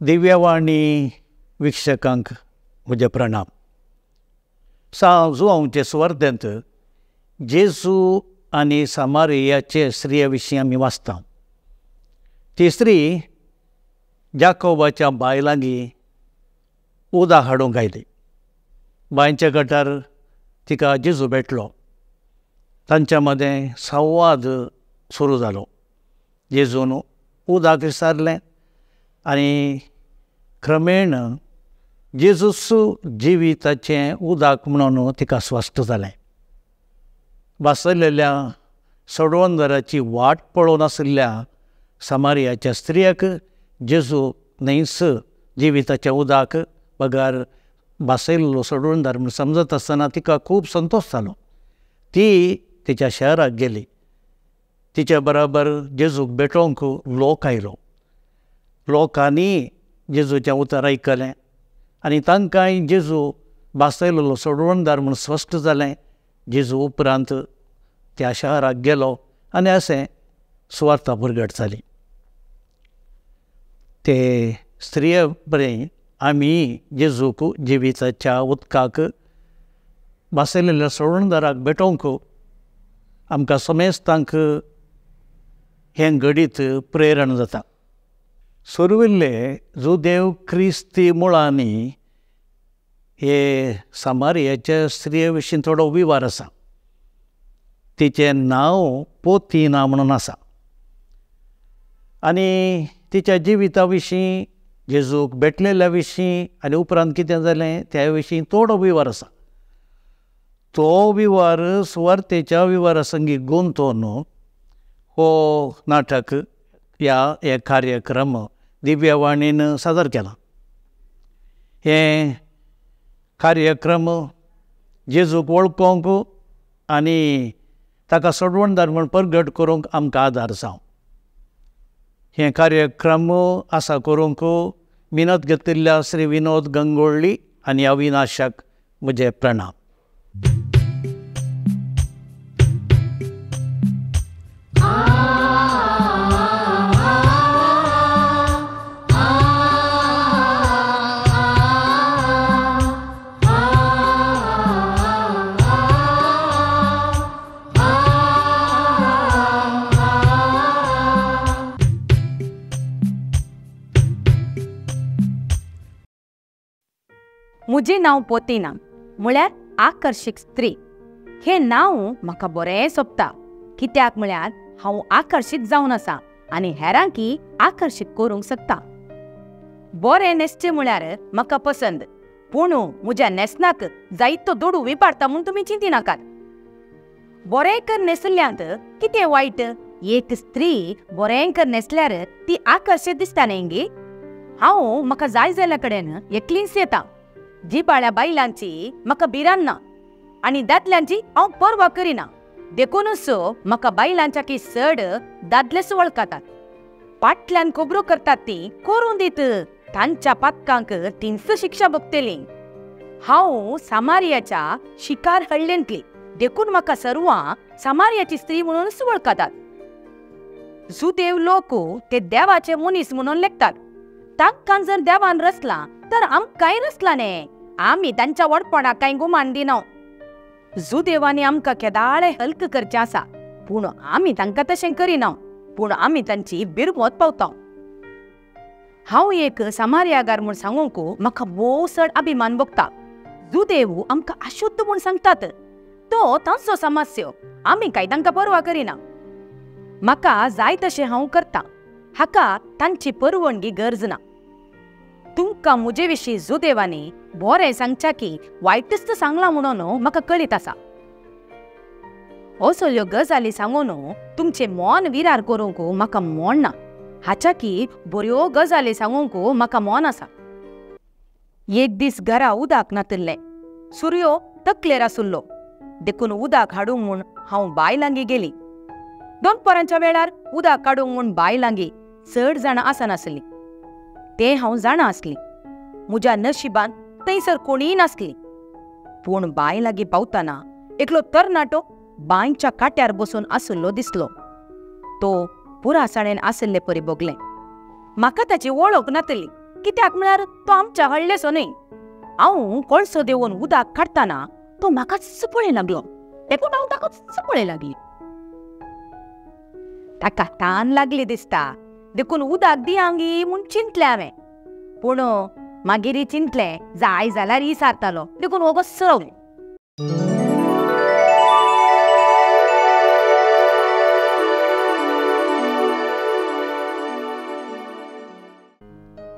दिव्यवाणी वीक्षकांक म्हजे प्रणाम. जुवांवचे सुवार्तेंत जेजू आनी सामारियाचे स्त्रिये विशीं आमी वाचता. ती स्त्री जाकोबाच्या बायलांगी उदक हाडूंक आयली. बांयच्या गटार तिका जेजू भेटलो. तांच्या मदें संवाद सुरू जालो. जेजून उदक विचारलें आनी क्रमेण जेजूस जिविताचें उदक म्हणून तिका स्वस्थ जालें. वाचयलेल्या सोडवणदाराची वाट पळोवन आशिल्ल्या सामारियाच्या स्त्रियाक जेजू न्हयच जिविताचें उदक बगर भासयल्लो सोडवणदार म्हूण समजत आसतना तिका खूब संतोश जालो. ती तिच्या शहराक गेली. तिच्या बराबर जेजूक भेटोवंक लोक आयलो. लोकांनी जेजूचें उतर आयकलें आनी तांकांय जेजू भासयल्लो सोडवणदार म्हूण स्पश्ट जालें. जेजू उपरांत त्या शहराक गेलो आनी अशें सुवार्ता प्रगट जाली. ते स्त्रिये बरें आमी जेजूक जिविताच्या उदकाक भासयलेल्या सोडवणदाराक भेटोवंक आमकां समेस्तांक हें घडीत प्रेरण जाता. सुरविल्ले जुदेव क्रिस्ती मुळांनी हे सामारियाच्या स्त्रिये विशीं थोडो विवार आसा. तिचें नांव पोतिना म्हणून आसा आनी तिच्या जिविता विशीं, जेजूक भेटलेल्या विशीं आनी उपरांत कितें जालें त्या विशीं थोडो विवार आसा. तो विवार सुवार्तेच्या विवारा संगी गुंतोवन हो नाटक ह्या हे कार्यक्रम दिव्यवाणीन सादर केला. हे कार्यक्रम जेजूक वळखूंक आनी ताका सोडवणदार म्हूण प्रगट करूंक आमकां आदार जावं. हे कार्यक्रम आसा करूंक मिनत घेतिल्ल्या श्री विनोद गंगोळ्ळी आनी अविनाशक म्हजे प्रणाम. म्हजें नांव पोतिना म्हळ्यार आकर्शीक स्त्री. हें नांव म्हाका बरें सोबता, कित्याक म्हळ्यार हांव आकर्शीत जावन आसा आनी हेरांकी आकर्शीत करूंक शकता. बरें न्हेसचें म्हळ्यार म्हाका पसंद, पूण म्हज्या न्हेसणाक जायतो दुडू विपारता म्हूण तुमी चिंतिनाकात. बरें कर न्हेसल्ल्यांत कितें वायट? एक स्त्री बरें कर न्हेसल्यार ती आकर्शीत दिसता न्ही गे. हांव म्हाका जाय जाल्ल्या कडेन एकलीच येता. जिबाळ्या बायलांची म्हाका भिरांत ना आनी दादल्यांची हांव पर्वा करिना, देखूनच म्हाका बायलांच्या की चड दादलेच वळखतात. फाटल्यान खबरो करतात ती करूं दीत, तांच्या पातकांक तींच शिक्षा भोगतली. हांव सामारियाच्या शिकार हळ्ळेंतली, देखून म्हाका सर्वां सामारियाची स्त्री म्हणूनच वळखतात. जुदेव लोक ते देवाचे मनीस म्हणून लेखतात. तांकां जर देवान रचला तर आमकांय रचला न्ही, आमी तांच्या व्हडपणाक कांय गुमान दिना. जुदेवांनी आमकां केदाळे हल्क करचें आसा, पूण आमी तांकां तशें करिना, पूण आमी तांची बिरमत पावता. हांव एक सामारियागार म्हूण सांगूंक म्हाका भोव चड अभिमान भोगता. जुदेव आमकां अशुद्ध म्हूण सांगतात, तो तांचो समस्यो, आमी कांय तांकां पर्वा करिना. म्हाका जाय तशें हांव करता, हाका तांची परवणगी गरज ना. तुमकां म्हजे विशीं जुदेवांनी बरें सांगच्या की वायटच सांगलां म्हणून म्हाका कळीत आसा. असल्यो गजाली सांगून तुमचें मन विरार करूंक म्हाका मन ना, हाच्या की बऱ्यो गजाली सांगूंक म्हाका मन आसा. एक दीस घरा उदक नातिल्लें, सुर्यो तकलेर आसुल्लो, देखून उदक हाडूंक म्हूण हांव बायलांगी गेली. दनपारांच्या वेळार उदक काडूंक म्हूण बायलांगी चड जाणां आसनासलीं, तें हांव जाणा आसली. म्हज्या नशिबान थंयसर कोणीय नासली. पूण बांय लागीं पावतना एकलो तरणाटो बांयच्या काट्यार बसून आशिल्लो दिसलो. तो पुरासाणेन आशिल्ले परी भोगलें. म्हाका ताची वळख नातली, कित्याक म्हळ्यार तो आमच्या हळ्ळेचो न्हय. हांव कोळसो देंवोवन उदक काडटना तो म्हाकाच पळय लागलो, देखून हांव ताकाच पळय लागली. ताका तान लागली दिसता, देखून उदक दियांगी म्हूण चिंतलें हांवें. पूण मागीर चिंतलें जाय जाल्यार इसारतालो, देखून वोगोच रावलें.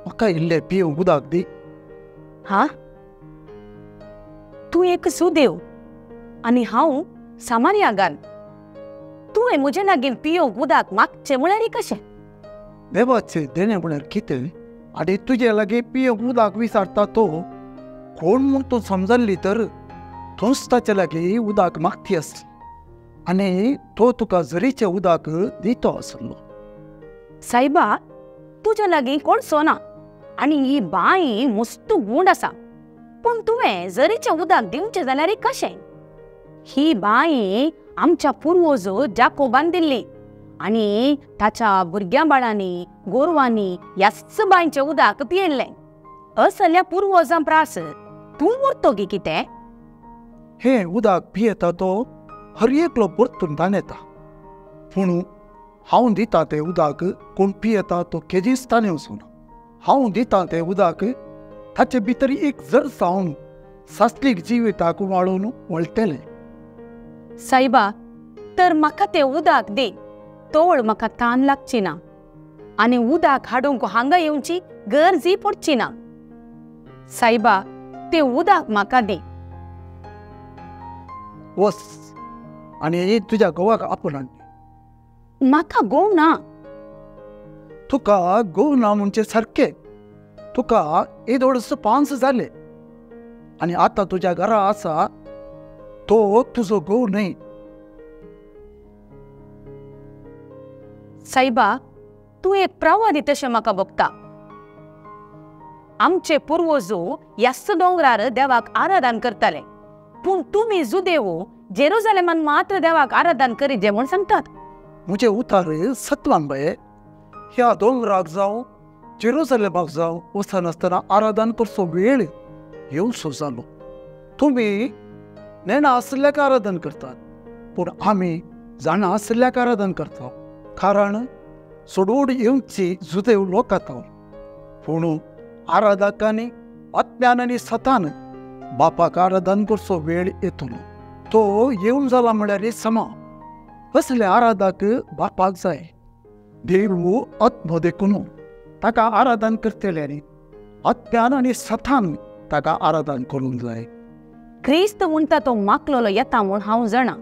म्हाका इल्लें पिवंक उदक दी. हा, तूं एक सुदेव आनी हांव सामान्य गान. तुवें म्हजे लागीं पिवंक उदक मागचें म्हळ्यार कशें? देवाचें देणें म्हळ्यार कितें आनी तुजे लागीं पिवंक उदक विचारता तो कोण म्हूण तूं समजल्ली तर तूंच ताचे लागीं उदक मागती आसली आनी तो तुका झरीचें उदक दितो आसलो. सायबा, तुज्या लागीं कोळसो ना आनी ही बांय मस्त गूंड आसा, पूण तुवें झरीचें उदक दिवचें जाल्यार कशें? ही बांय आमच्या पुर्वज जाकोबान दिल्ली आनी ताच्या भुरग्यां बाळांनी गोरवांनी ह्याच बांयचें उदक पियेल्लें. असल्या पुर्वजां प्रास तूं उरतो गी कितें? हें उदक पियेता तो हर एकलो परतून ताणेता, पूण हांव दिता तें उदक कोण पियेता तो केदींच ताणें वचूना. हांव दिता तें उदक ताचे भितर एक जर जावन सासलीक जिविताक वाळोवन वळटलें. सायबा, तर म्हाका तें उदक दी, तोळ म्हाका तान लागची ना आनी उदक हाडूंक हांगा येवची गरजय पडची ना. सायबा, तें उदक म्हाका दी. वच आनी तुज्या घोवाक आपोवन हाड. म्हाका घोव ना. तुका घोव ना म्हणचे सारकें, तुका येदोळस 5 जाले आनी आतां तुज्या घरा आसा तो तुजो घोव न्हय. सायबा, तूं एक प्रवादी तशें म्हाका भोगता. आमचे पुर्वजो ह्याच दोंगरार देवाक आराधन करताले, पूण तुमी जुदेव जेरुजालेमान मात्र देवाक आराधन करीत जे म्हूण सांगतात. म्हजें उतार सत्वान बाये, ह्या दोंगराक जावं जेरुजालेमाक जावं वचनासतना आराधन करचो वेळ येवचो जालो. तुमी नेणा आशिल्ल्याक आराधन करतात, पूण आमी जाणा आशिल्ल्याक आराधन करता, कारण सोडवड येवची जुदेव लोक आतां. पूण आराधकांनी आत्म्यान आनी सतान बापाक आराधन करचो वेळ येतलो, तो येवन जाला म्हळ्यार समा. असले आराधक बापाक जाय. देव आत्मो देखून ताका आराधन करतल्यांनी आत्म्यान आनी सतान ताका आराधन करूंक जाय. क्रिस्त म्हणटा तो माकलोलो येता म्हूण हांव जाणा,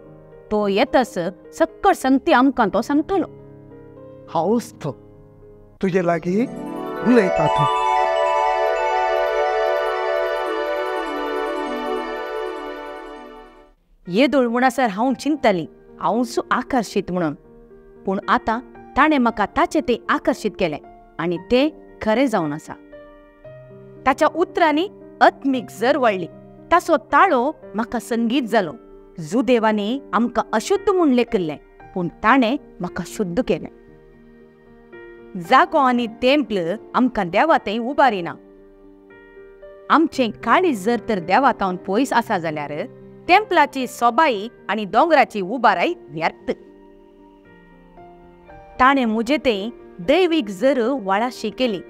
तो येतस सक्कड संगती आमकां तो सांगतलो. हांवच तो तुजे लागीं उलयता तो. येदोळ म्हणसर हांव चिंतली हांवच आकर्शीत म्हणून, पूण आतां ताणें म्हाका ताचें तें आकर्शीत केलें आनी तें खरें जावन आसा. ताच्या उतरांनी आत्मीक जर वळ्ळी, ताचो ताळो म्हाका संगीत जालो. जुदेवांनी आमकां अशुद्ध म्हूण लेखिल्लें, पूण ताणें म्हाका शुद्ध केलें. जागो आनी तेंपल आमकां देवा थंय उबारिना. आमचें काळीज जर तर देवा थावन पयस आसा जाल्यार तेंपलाची सोबाई आनी दोंगराची उबाराय व्यर्थ. ताणें म्हजे थंय दैवीक जर वाळाशी केली,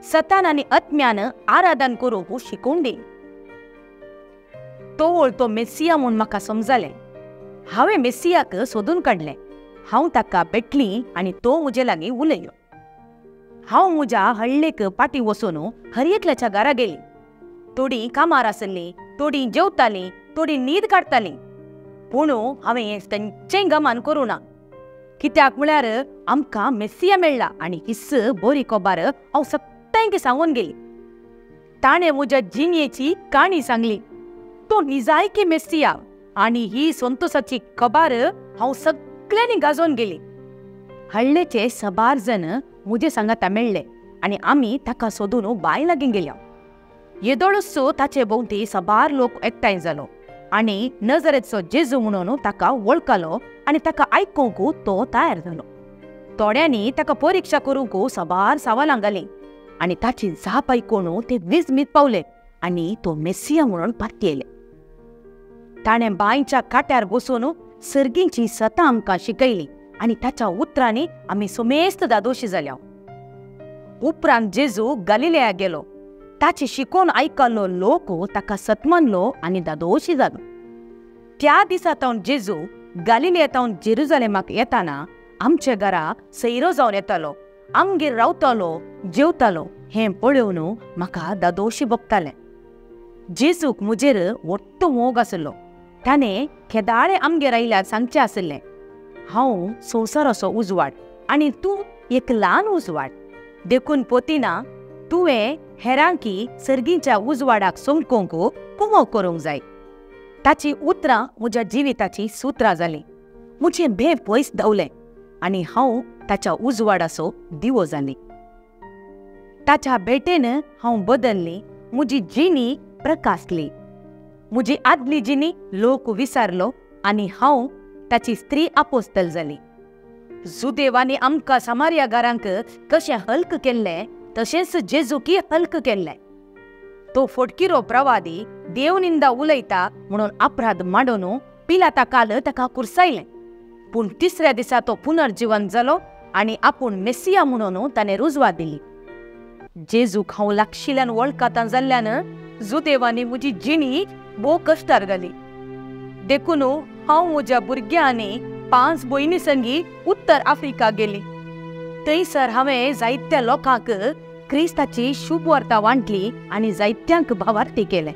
सतान आनी आत्म्यान आराधन करूंक शिकोवन दिली. तोवळ तो मेसिया म्हूण म्हाका समजलें. हांवें मेसियाक सोदून काडलें. हांव ताका भेटली आनी तो म्हजे लागीं उलयलो. हांव म्हज्या हळ्ळेक पाटी वचून हर एकल्याच्या घरा गेली. थोडीं कामार आसलीं, थोडीं जेवतालीं, थोडीं न्हीद काडटालीं. पूण हांवें हें तेंचेंय गमान करूं ना, कित्याक म्हळ्यार आमकां मेसिया मेळ्ळा आनी his बरी खबर हांव सगळ्यांक सांगून गेली. ताणें म्हज्या जिणेची काणी सांगली. तो निजायकी मेसिया आनी ही संतोसाची खबर हांव सगळ्यांनी गाजोवन गेली. हळ्ळेचे सबार जण म्हजे सांगाता मेळ्ळे आनी आमी ताका सोदून बांय लागीं गेल्या. येदोळसो ताचे भोंवती सबार लोक एकठांय जालो आनी नजरेचो जेजू म्हणून ताका वळखलो आनी ताका आयकूंक तो तयार जालो. थोड्यांनी ताका परिक्षा करूंक सबार सवालां घालीं, आनी ताची जाप आयकून ते विजमीत पावले आनी तो मेसिया म्हणून पातयेले. ताणें बांयच्या काट्यार बसून सर्गींची सतां आमकां शिकयली आनी ताच्या उतरांनी आमी सुमेस्त दादोशी जाल्या. उपरांत जेजू गालिलेया गेलो. ताची शिकोवन आयकल्लो लोक ताका सतमानलो आनी दादोशी जालो. त्या दिसा तावन जेजू गालिलेया तावन जेरुजालेमाक येताना आमच्या घरा सैरो जावन येतालो, आमगेर रावतालो, जेवतालो. हें पळोवन म्हाका दादोशी भोगतालें. जेजूक म्हजेर वट्टो मोग आसलो. ताणें केदाळे आमगेर आयल्यार सांगचें आसलें, हांव संवसाराचो उजवाड आनी तूं एक ल्हान उजवाड, देखून पोतिना तुवें हेरांकी सर्गींच्या उजवाडाक समकोंक कुमोक करूंक जाय. ताची उतरां म्हज्या जिविताचीं सुत्रां जालीं. म्हजें भें पयस धांवलें आनी हांव ताच्या उजवाडाचो दिवो जाली. ताच्या भेटेन हांव बदल्ली. म्हजी जिणी प्रकासली. म्हजी आदली जिणी लोक विसारलो आनी हांव ताची स्त्री आपोस्तल जाली. जुदेवांनी आमकां सामारिया घरांक कशें हल्क केल्लें तशेंच जेजूकी हल्क केल्लें. तो फोटकिरो प्रवादी देवनिंदा उलयता म्हणून अपराध मांडून पिलाता काल ताका कुर्सायलें. पूण तिसऱ्या दिसा तो पुनर्जिवन जालो आनी आपूण मेसिया म्हणून ताणें रुजवात दिली. जेजूक हांव लागशिल्ल्यान वळखातां जाल्ल्यान जुदेवांनी म्हजी जिणी भोव कश्टार घाली. देखून हांव म्हज्या भुरग्यांनी 5 भयणी संगी उत्तर आफ्रिका गेली. थंयसर हांवें जायत्या लोकांक क्रिस्ताची शुभवार्ता वांटली आनी जायत्यांक भावार्थी केलें.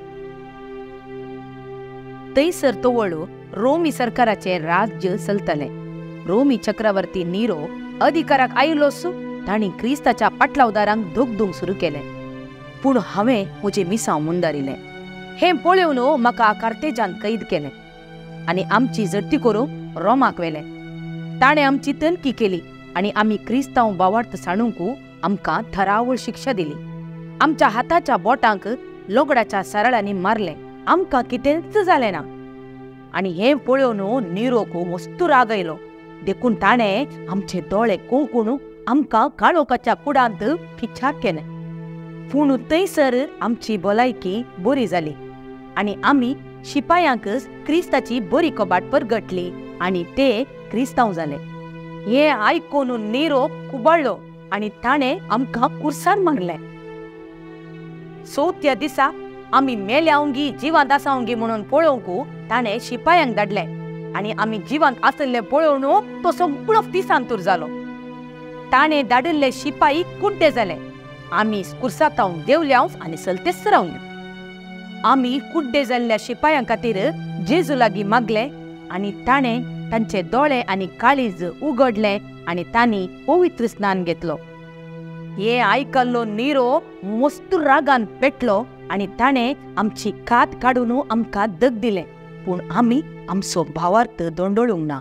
थंयसर तवळ रोमी सरकाराचें राज्य चलतालें. रोमी चक्रवर्ती निरो अधिकाराक आयलोच तांणी क्रिस्ताच्या पाटलावदारांक धोगधूंक सुरू केलें. पूण हांवें म्हजें मिसांव मुंदारिलें. हें पळोवन म्हाका कार्तेजान कैद केलें आनी आमची झडटी करूंक रोमाक व्हेलें. ताणें आमची तनकी केली आनी आमी क्रिस्तांव भावार्थ सांडूंक आमकां थरावळ शिक्षा दिली. आमच्या हाताच्या बोटांक लोगडाच्या सरळांनी मारलें. आमकां कितेंच जालें ना. आनी हें पळोवन निरोक मस्तू राग आयलो. देखून ताणें आमचे दोळे कोंकून आमकां काळोखाच्या कुडांत फिचार केलें. पूण थंयसर आमची भलायकी बरी जाली आनी आमी शिपायांक क्रिस्ताची बरी कबाट परगटली आनी ते क्रिस्तांव जाले. हें आयकून निरो कुबाडलो आनी ताणें आमकां कुर्सान मारलें. चवथ्या दिसा आमी मेल्यावंगी जिवांत आसावंगी म्हणून पळोवंक ताणें शिपायांक धाडलें आनी आमी जिवांत आसले पळोवन तो सगळो दिसांतूर जालो. ताणें धाडिल्ले शिपाई कुड्डे जाले. आमी कुर्सातावन देवल्याव आनी सलतेच रावले. आमी कुड्डे जाल्ल्या शिपायां खातीर जेजू लागीं मागले आनी ताणें तांचे दोळे आनी काळीज उगडलें आनी तांणी पवित्र स्नान घेतलो. हें आयकल्लो निरो मस्त रागान पेटलो आनी ताणें आमची कात काडून आमकां दग दिलें. पूण आमी आमचो भावार्थ दोंडोळूंक ना.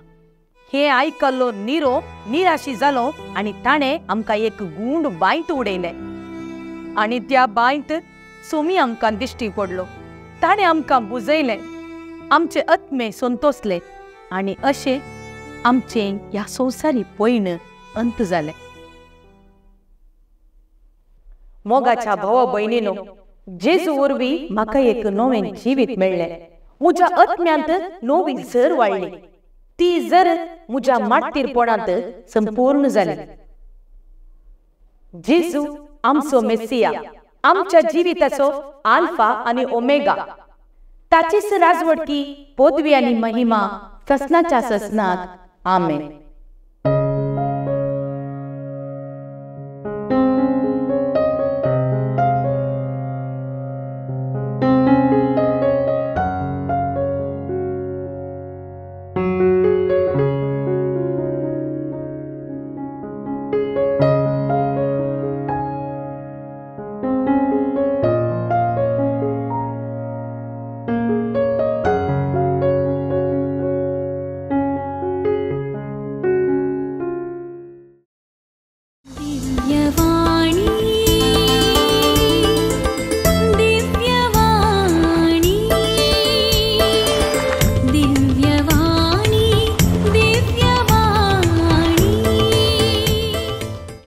हें आयकल्लो निरो निराशी जालो आनी ताणें आमकां एक गुंड बांयत उडयलें आनी त्या बांयत सोमी आमकां दिश्टी पडलो. ताणें आमकां बुजयलें. आमचे आत्मे संतोसले आनी अशें आमचें ह्या संवसारी पयण अंत जालें. मोगाच्या भावा भयणीनो, जेजू वरवीं म्हाका एक नवें जिवीत मेळ्ळें. म्हज्या आत्म्यांत नवी जर वाडली. ती जर म्हज्या माट्टीरपणांत संपूर्ण जाली. जेजू आमचो मेसिया, आमच्या जिविताचो आल्फा आनी ओमेगा. ताचीच राजवटकी, पदवी आनी महिमा ससनाच्या ससनाक. आमेन.